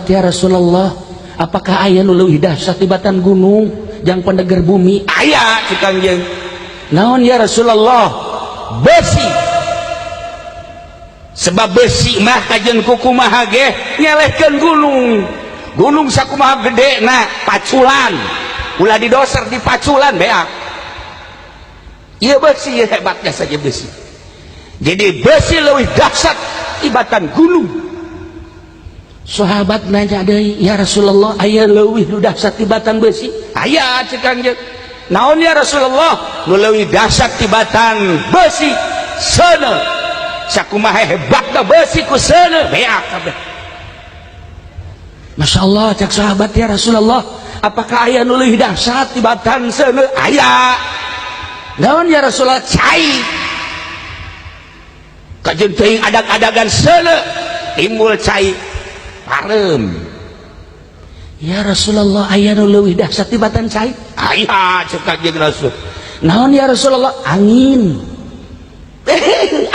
sahabat, ya Rasulullah, apakah aya nu leuwih dahsyat tibatan gunung jang peneger bumi? Aya cek Kangjeng. Naon ya Rasulullah? Besi. Sebab besi mah kajen kukumaha ge nyelehkeun gunung. Gunung sakumaha gede na paculan, ulah didoser dipaculan beak. Ieu besi hebatnya saja besi. Jadi besi leuwih dahsyat tibatan gunung. Sahabat nanya deui, ya Rasulullah, aya leuwih nu dahsyat tibatan besi? Aya cek Kangjeng. Naon ya Rasulullah? Nu leuwih dahsyat tibatan besi seuneu. Sakumaha hebatna besi ku seuneu beak kabeh. Masya Allah cek sahabat, ya Rasulullah, apakah aya nu leuwih dahsyat tibatan seuneu? Aya. Naon ya Rasulullah? Cai. Kajeun teuing adag-adagan seuneu timbul cai pareum. Ya Rasulullah, aya nu leuwih dahsyat tibatan cai? Aya cek Kangjeng Rasul. Naon ya Rasulullah? Angin.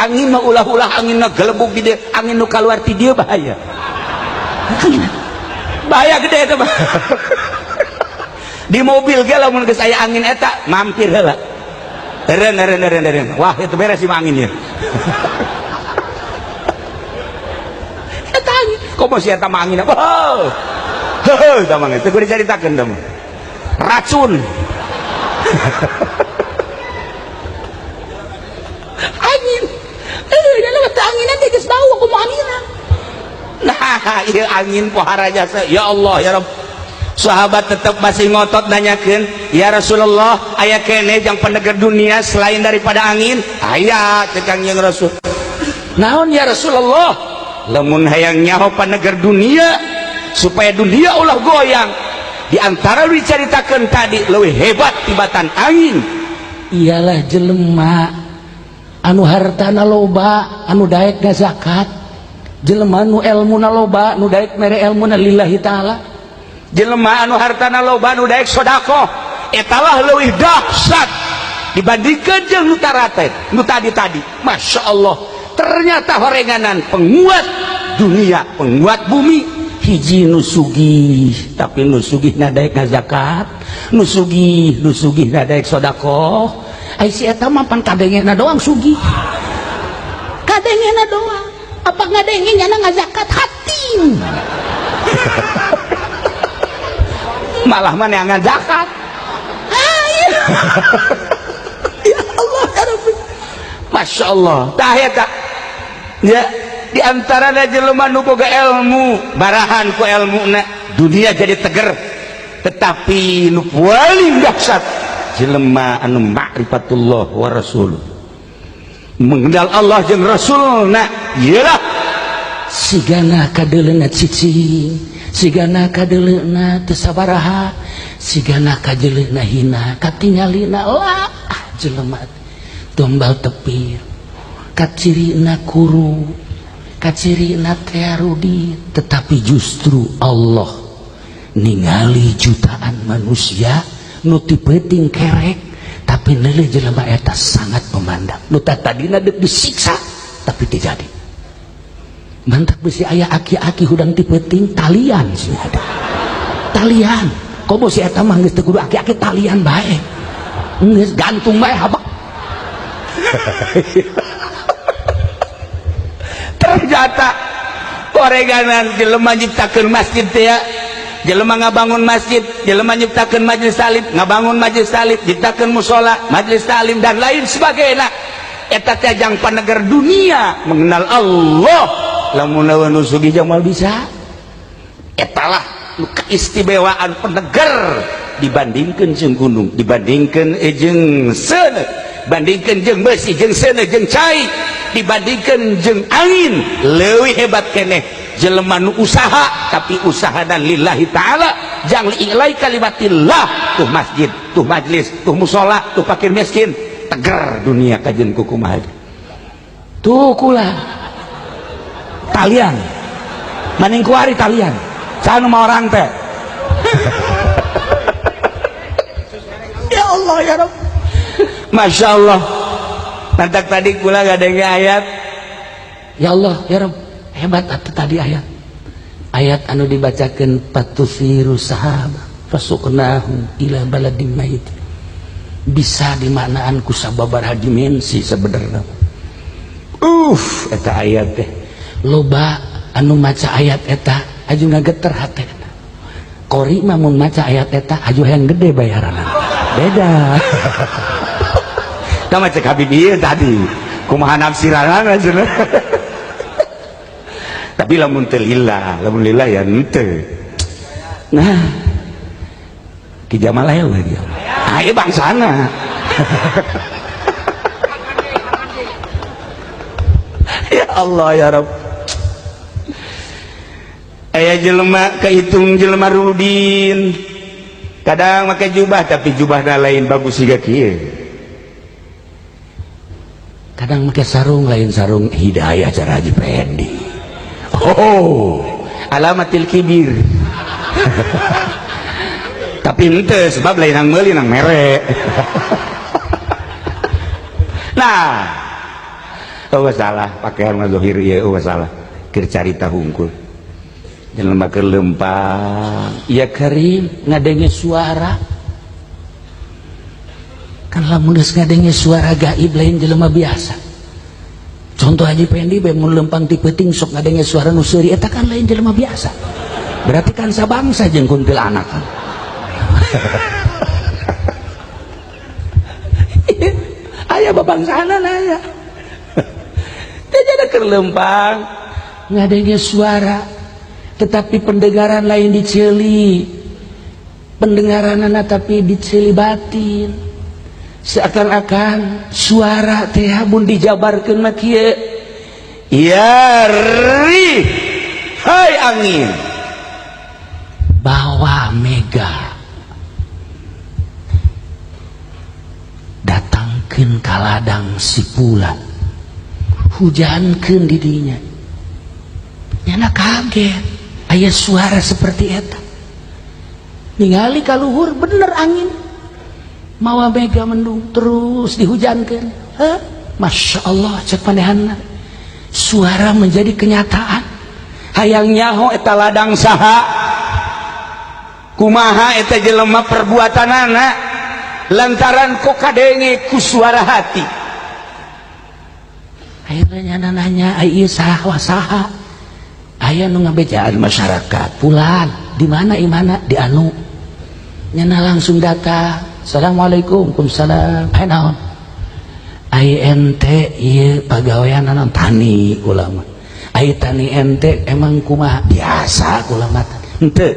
Angin mah ulah-ulah angin gelebug di dieu, angin nu kaluar ti dieu bahaya. Bahaya gede eta mah. Di mobil ge lamun geus aya angin eta mampir heula. Eren eren eren eren. Wah, itu beres sih angin ya. Eta angin. Komo si eta mah angin. Oh. Heuh, tah mah teu dicaritakeun tah mah. Racun. Angin. Dalam teu anginan teh geus bau kumaha anginan. Nah, ieu angin pohara jasa. Ya Allah ya Rabb. Sahabat tetap masih ngotot nanyakeun, ya Rasulullah, aya keneh jang peneger dunia selain daripada angin? Aya cek Kangjeng Rasul. Naon ya Rasulullah? Lamun hayang nyaho paneger dunia supaya dunia ulah goyang, di antara lu diceritakan tadi leuwih hebat tibatan angin ialah jelema anu hartana loba anu daek ngazakat, jelema nu elmuna loba nu daek mere elmuna lillahi ta'ala, jelema anu hartana loba nu daek sedekah, etalah leuwih dahsyat dibandingkeun jeung nu tarate nu tadi-tadi. Masya Allah, ternyata horenganan penguat dunia, penguat bumi hiji nu sugih, tapi nu sugih nadaek ngazakat, nu sugih nu sugih nadaek sedekah. Ai si eta mah pan kadengena doang sugih, kadengena doang, apa ngadenge nyana ngazakat hatim. Malah mana yang ngazakat. Ya Allah ya Rabbi, Masya Allah. Tah eta ya, di antara jelema nu boga ilmu, barahan ku ilmuna dunia jadi teger, tetapi nu paling dahsyat jelema anu ma'rifatullah wa rasul, mengenal Allah jeung Rasulna. Iyalah sigana kadeuleuna cicing, sigana kadeuleuna teu sabaraha, sigana kadeuleuna hina, katingalina lah jelema tombal tepir, kacirina kuru, kacirina tearudi, tetapi justru Allah ningali jutaan manusia nu ti peuting kerek, tapi neuleuh jelema eta sangat memandang nu tadina deuk disiksa tapi teu jadi. Mantak besi aya aki-aki hudang ti peuting talian sih ada talian, komo si eta mah geus teu kudu aki-aki, talian bae geus gantung bae habak. Ternyata koreganan jelema nyiptakeun masjid teh, jelema ngabangun masjid, jelema nyiptakeun majelis taklim, ngabangun majelis taklim, nyiptakeun mushola, majelis taklim dan lain sebagainya, eta teh jang paneger dunia mengenal Allah. Lamun nu sugih jamal bisa, etalah nu keistimewaan peneger dibandingkeun jeung gunung, dibandingkeun jeung seuneu, bandingkeun jeung besi, jeung seuneu, jeung cai, dibandingkan jeung angin. Leuwih hebat keneh jelema nu usaha, tapi usaha dan lillahi ta'ala, jang li'ilai kalimatillah, tuh masjid, tuh majlis, tuh musola, tuh fakir miskin, teger dunia kajen kukumaha. Tuh kula talian maning kuari talian sanu mah orang teh. Ya Allah ya Rabb, Masya Allah. Nantak tadi kula gadenge ayat, ya Allah ya Rabb, hebat atuh tadi ayat. Ayat anu dibacakeun fatusiru sahaba fasuqnahu ila baladin mayit bisa dimaknaan ku sababaraha dimensi sebenarnya. Eta ayat teh loba anu maca ayat eta aju ngageter hatena. Qori mah mun maca ayat eta aju hayang gede bayaranna. Beda. Tah mah cek Habib ieu tadi. Kumaha nafsiranana cenah. Tapi lamun teu lillah, lamun lillah ya henteu. Nah, Ki Jamal aya we dia. Ah, ieu bangsana. Ya Allah ya Rabb. Aya jelema kehitung jelema rudin. Kadang make jubah tapi jubahna lain bagus siga kieu. Kadang make sarung lain sarung hidayah cara Haji Pendi. Oh, alamatil kibir. Tapi henteu sebab lain nang meuli nang mere. Nah, oh salah pakaian mah zahir ieu, oh salah. Keur carita hungkul. Jelema keur lempang, Ya Karim ngadenge suara. Kan lamun geus ngadenge suara gaib lain jelema biasa. Contoh Haji Pendi bae mun lempang ti peuting sok ngadenge suara nu seuri eta kan lain jelema biasa. Berarti kan sabangsa jeung kuntilanak kan. Aya babangsana aya. Teh jadi keur lempang ngadenge suara tetapi pendengaran lain diceli. Pendengaranana tapi diceli batin. Seakan-akan suara teh mun dijabarkeun mah kieu. Ya ri, hai angin bawa mega datangkeun ka ladang si fulan, hujankeun di dinya. Nyana kaget aya suara seperti eta. Ningali ka luhur bener angin mawa mega mendung terus dihujankeun. Heh, Masya Allah cek panehanna suara menjadi kenyataan. Hayang nyaho eta ladang saha, kumaha eta jelema perbuatanana lantaran kok kadenge ku suara hati. Akhirnya nyana nanya, ai ieu saha wa saha? Aya nu ngabejaan masyarakat. Fulan, di mana imana? Di anu. Nyana langsung datang. Assalamualaikum, waalaikumsalam. Ai naon? Ai ente ieu pagawean naon? Tani kula mah. Ai tani ente emang kumaha? Biasa kula mah. Henteu.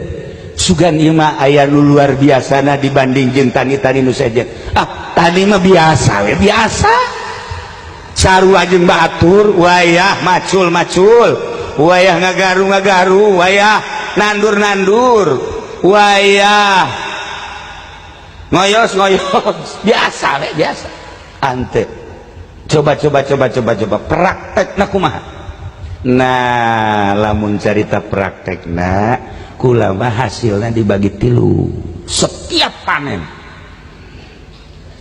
Sugan ieu mah aya nu luar biasana dibanding jeung tani-tani nu sejen. Ah, tani mah biasa we, biasa. Sarua jeung batur, wayah macul-macul, wayah ngagaru-ngagaru, wayah nandur-nandur, wayah ngoyos-ngoyos, biasa we, biasa. Ante. Coba coba coba coba coba praktekna kumaha? Nah, lamun carita praktekna kula mah hasilna dibagi tilu setiap panen.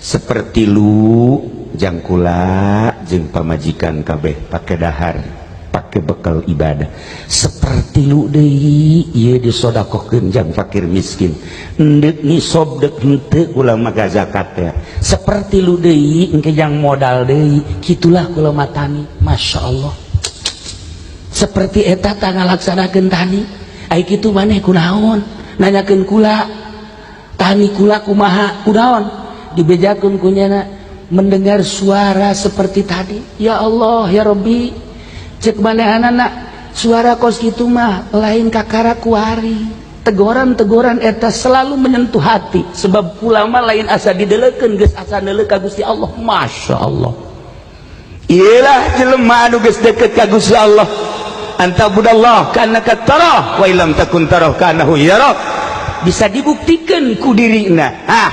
Seperti lu jang kula jeung pamajikan kabeh pake dahar, pake bekal ibadah. Seperti lu deui ieu disodakohkeun jang fakir miskin. Endek nisob deuk henteu kula mah zakat teh. Seperti lu deui engke jang modal deui, kitulah kula mah tani. Masya Allah. Seperti eta tah ngalaksanakeun tani. Ai kitu maneh kunaon? Nanyakeun kula. Tani kula kumaha? Kunaon? Dibejakeun ku nyana mendengar suara seperti tadi. Ya Allah, ya Rabbi. Cek manehanana suara kos kitu mah lain kakara kuari. Teguran-teguran eta selalu menyentuh hati sebab kula mah lain asa didelekeun geus asa neuleuh ka Gusti Allah. Masya Allah. Iyalah jelema anu geus deket ka Gusti Allah. Anta budallah kana tarah wa illam takun tarah kanahu yarah. Bisa dibuktikan ku dirina. Ah,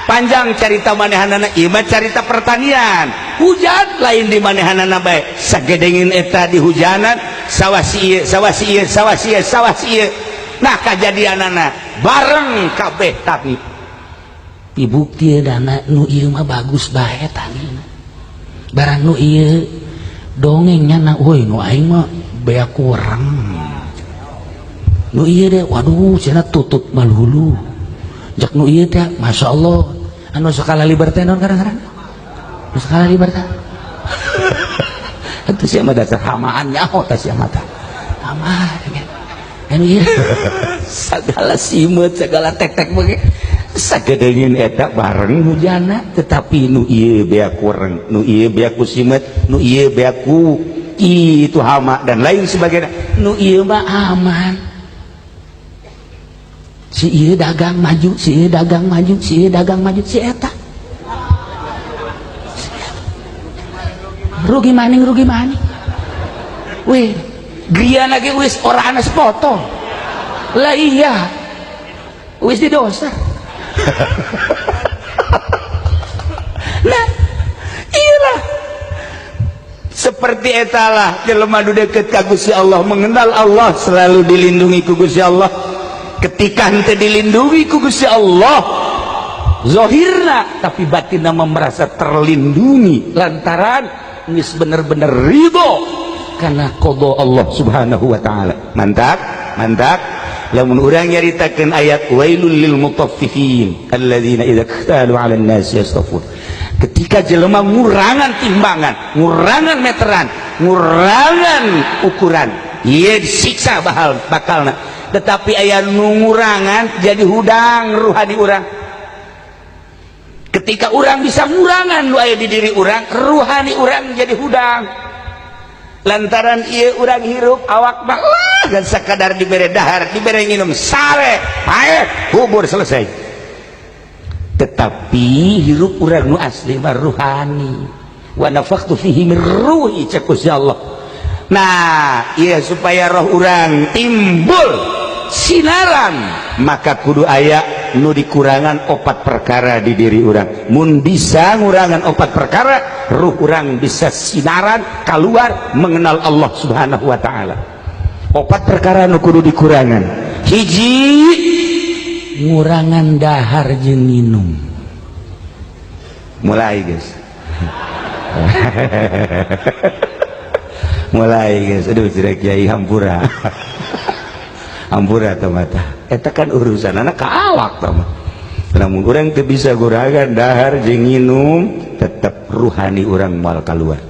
panjang carita manehanana ieu mah carita pertanian. Hujan lain di manehanana bae. Sagedengin eta di hujanan sawah si ieu, sawah si ieu, sawah si ieu, sawah si ieu. Nah kajadianana bareng kabeh tapi dibukti dana nu ieu mah bagus bae tanina. Barang nu ieu dongengnya na euy nu aing mah bea kurang. Nu ieu deh, waduh cenah tutut malulu. Jak nu ieu teh, Masya Allah. Anu sakala liberté naon kadang-kadang? Nu sakala liberté. Atuh sia mah dasar hamaan nyaho tah sia mah tah. Hama anu ieu sagala simeut, segala tek-tek bege. Sagedeungin eta bareng hujana, tetapi nu ieu beak kurang, nu ieu beak ku simeut, nu ieu beak ku itu hama dan lain sebagainya. Nu ieu mah aman. Si ieu dagang maju, si ieu dagang maju, si ieu dagang maju, si eta rugi maning, rugi maning. Weh, griya lagi wis ora ana sepotong. Lah iya. Wis didosa. Nah, iyalah. Seperti etalah jelema nu deket ka Gusti Allah, mengenal Allah, selalu dilindungi ku Gusti Allah. Ketika henteu dilindungi ku Gusti Allah zahirna, tapi batinna merasa terlindungi lantaran geus bener-bener ridho karena qada Allah Subhanahu wa taala. Mantap, mantap. Lamun urang nyaritakeun ayat wailul lil mutaffifin alladzina idza iktalu 'alan nas yastafun. Ketika jelema ngurangan timbangan, ngurangan meteran, ngurangan ukuran, ieu disiksa bakal bakalna. Tetapi aya nu ngurangan jadi hudang ruhani urang. Ketika urang bisa ngurangan nu aya di diri urang, ruhani urang jadi hudang. Lantaran ieu urang hirup awak mah lah gan sakadar dibere dahar, dibere nginum sare, paeh, kubur selesai. Tetapi hirup urang nu asli mah ruhani. Wa nafakhtu fihi min ruhi cek Gusti Allah. Nah, iya supaya roh urang timbul sinaran, maka kudu aya nu dikurangan opat perkara di diri urang. Mun bisa ngurangan opat perkara, ruh urang bisa sinaran keluar mengenal Allah Subhanahu wa taala. Opat perkara nu kudu dikurangan. Hiji, ngurangan dahar jeung minum. Mulai guys. Mulai guys, aduh tidak kiai hampura. Hampura teh mata. Eta kan urusan anak ka awak teh mah. Lamun urang teu bisa gurangan dahar jeung nginum, tetep ruhani urang moal kaluar.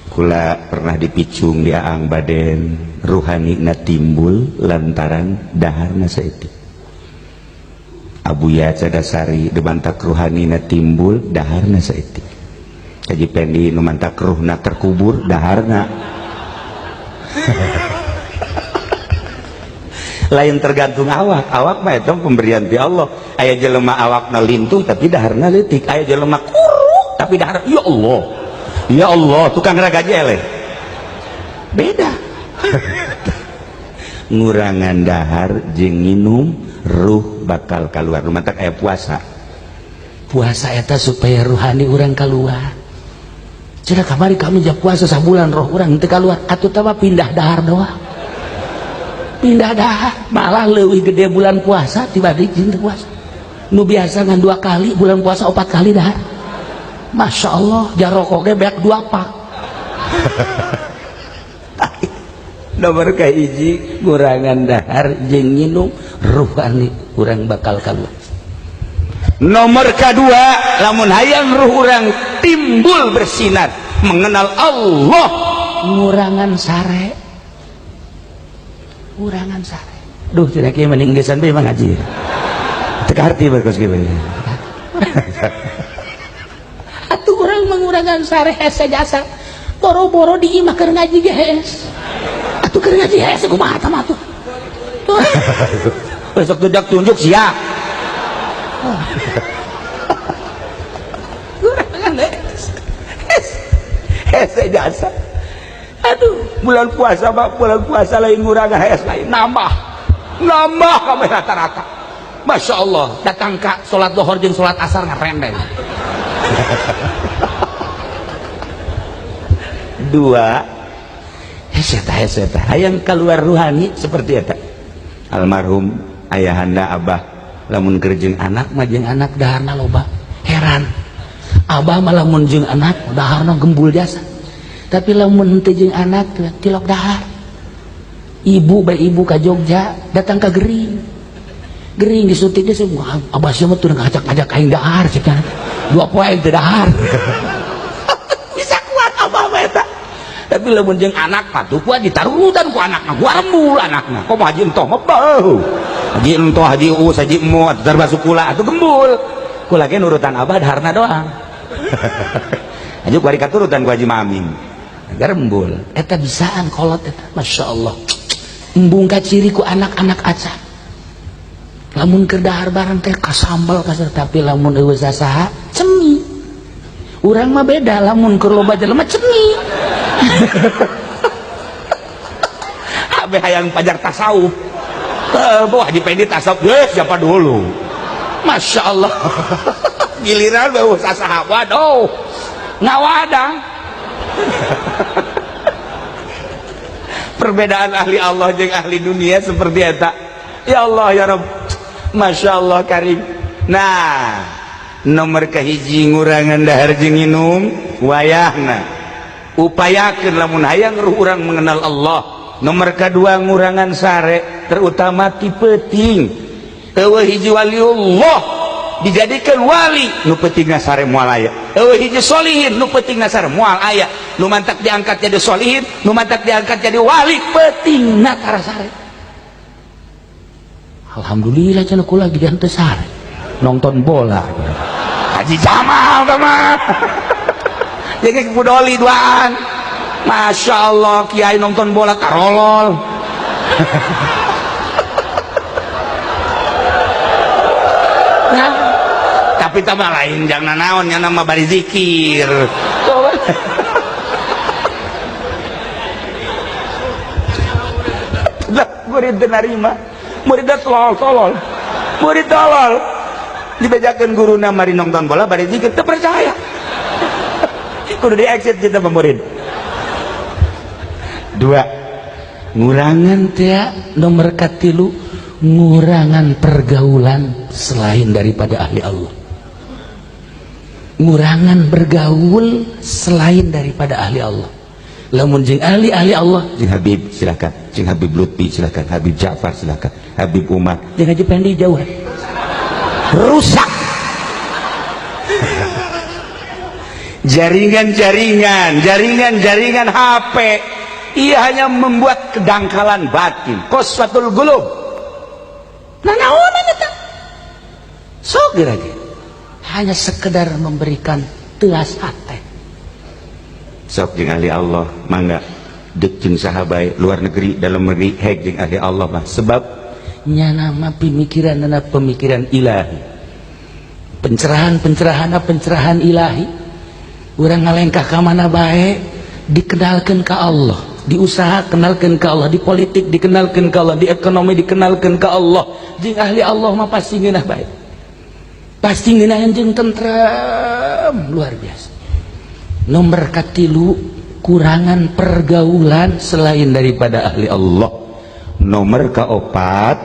Kula pernah dipicung di Aang Baden, ruhani na timbul lantaran daharna saeutik. Abuya Cadasari dibantak ruhani na timbul daharna saeutik. Haji Pendi nu mantak ruhna terkubur daharna. Lain tergantung awak, awak mah eta pemberian ti Allah. Aya jelema awakna lintuh tapi daharna leutik, aya jelema kuruk tapi dahar ya Allah. Ya Allah, tukang ragaji eleh. Beda. Ngurangan dahar jeung nginum, ruh bakal keluar. Nu mantak aya puasa. Puasa eta supaya ruhani urang keluar. Cenah kamari kami jam puasa sabulan roh urang teu keluar, atuh teh mah pindah dahar doang. Pindah dahar, malah leuwih gede bulan puasa dibanding jeung teu puasa. Nu biasa ngan 2 kali, bulan puasa 4 kali dahar. Masya Allah, jarokok ge beak 2 pak. Nomor kahiji ngurangan dahar jeung nginum, ruhani urang bakal keluar. Nomor kedua, lamun hayang ruh urang timbul bersinar mengenal Allah, ngurangan sare. Ngurangan sare. Duh, tidak kieu mending geus sampe mah ngaji. Teu kaharti bagus kieu. Atuh urang mengurangan sare hese jasa. Boro-boro di imah keur ngaji ge hees. Atuh keur ngaji hese kumaha tah mah atuh. Besok tunjuk tunjuk sia. Kurangan hese jasa. Aduh, bulan puasa mah bulan puasa lain ngurangan hees lain nambah. Nambah kabeh rata-rata. Masya Allah, datang ka salat zuhur jeung salat asar ngarendeng. Dua, hese tah hese tah hayang keluar ruhani seperti eta. Almarhum ayahanda abah lamun keur jeung anak mah jeung anak daharna loba. Heran. Abah mah lamun jeung anak daharna gembul jasa. Tapi lamun henteu jeung anak tilok dahar. Ibu bae ibu ka Jogja datang ka Gering. Gering disuntik dia semua. Abah sia mah tuh ngajak-ngajak aing dahar cenah. Dua poe aing teu dahar. Bisa kuat abah mah eta. Tapi lamun jeung anak mah tuh kuat ditarutan ku anakna, gua rembul anakna. Komo haji entoh mah beuh. Haji entoh, haji uus, haji emo, termasuk kula atuh gembul. Kula ge nurutan abah daharna doang. Haji kuari katurutan ku Haji Maming. Garembul. Eta bisaan kolot eta. Masya Allah. Embung kaciri ku anak-anak acan. Lamun keur dahar bareng teh kasambel kasar, tapi lamun eueuh sasaha cemi. Urang mah beda, lamun keur loba jelema cemi. Habe hayang pajar tasawuf. Teu Haji Pendi tasawuf geus siapa dulu. Masya Allah. Giliran eueuh sasaha waduh. Ngawadang. Perbedaan ahli Allah jeung ahli dunia seperti eta. Ya Allah ya Rabb. Masya Allah karim. Nah, nomor kahiji ngurangan dahar jeung minum wayahna. Upayakeun lamun hayang ruh urang mengenal Allah. Nomor kadua ngurangan sare, terutama ti peuting. Eueuh hiji waliullah dijadikan wali nu peutingna sare moal aya. Eueuh hiji solihin nu peutingna sare moal aya. Nu mantak diangkat jadi solihin, nu mantak diangkat jadi wali peutingna tara sare. Alhamdulillah cenah kula lagi henteu sare. Nonton bola. Haji Jamal tah mah. Jadi kudoli duaan. Masya Allah kiai nonton bola karolol. Nah, tapi tambah lain jangan naon nya nama bari zikir. Lah murid narima, murid tolol tolol, murid tolol. Dibejakeun guruna mari nonton bola bari zikir teu percaya. Kudu di exit kita murid. Dua, ngurangan teh nomor katilu, ngurangan pergaulan selain daripada ahli Allah. Ngurangan bergaul selain daripada ahli Allah. Lamun jeung ahli-ahli Allah, jeung Habib silakan, jeung Habib Lutfi silakan, Habib Ja'far silakan, Habib Umar, jeung Haji Pendi jauh. Rusak. Jaringan-jaringan, jaringan-jaringan HP, ia hanya membuat kedangkalan batin, qaswatul qulub. Nah, naonan eta? Sok geura ge. Hanya sekedar memberikan teas hate. Sok jeung ahli Allah, mangga deuk jeung saha bae, luar negeri, dalam negeri, hek jeung ahli Allah mah. Sebab nyana mah pemikiranna pemikiran ilahi. Pencerahan-pencerahanna pencerahan ilahi. Urang ngalengkah ka mana bae dikenalkeun ka Allah, diusaha kenalkeun ka Allah, di politik dikenalkeun ka Allah, di ekonomi dikenalkeun ka Allah. Jeung ahli Allah mah pasti ngeunah bae. Pasti ngeunah jeung tentrem luar biasa. Nomor katilu, kurangan pergaulan selain daripada ahli Allah. Nomor kaopat,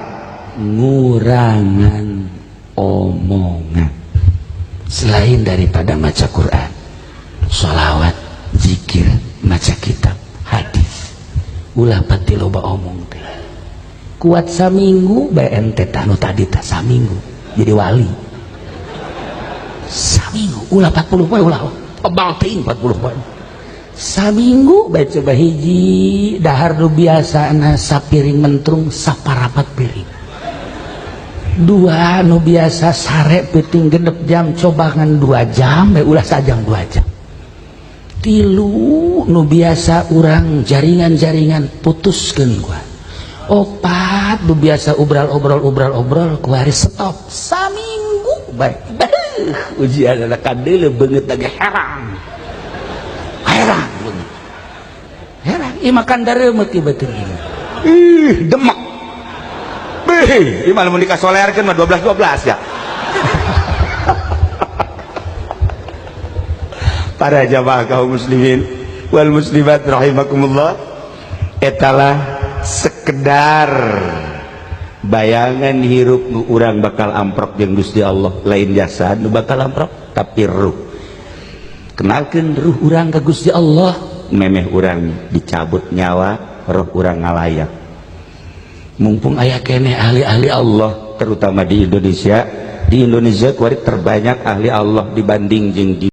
ngurangan omongan selain daripada maca Quran, sholawat, zikir, maca kitab, hadis. Ulah pati loba omong teh. Kuat saminggu bae ente tah nu tadi tah saminggu jadi wali. Saminggu ulah 40 poe ulah. Tebal teuing 40 poe. Saminggu bae coba hiji dahar nu biasana sapiring mentrung saparapat piring. Dua nu biasa sare peuting 6 jam coba ngan 2 jam bae ulah sajam 2 jam. Tilu nu biasa urang jaringan-jaringan putuskeun gua. Opat nu biasa obral-obrol kuari stop saminggu bae. Ujian anak kadeuleu beungeut lagi herang. Herang beungeut. Herang ieu makan dareumeut ieu beuteung ieu. Ih, demek. Beuh, ieu mah lamun dikasolerkeun mah 12-12 ya. Para jamaah kaum muslimin wal muslimat rahimakumullah, etalah sekedar bayangan hirup nu urang bakal amprok jeung Gusti Allah, lain jasad nu bakal amprok tapi ruh. Kenalkeun ruh urang ka Gusti Allah, memeh urang dicabut nyawa, roh urang ngalayak. Mumpung aya keneh ahli-ahli Allah, terutama di Indonesia. Di Indonesia kuari terbanyak ahli Allah dibanding jeung di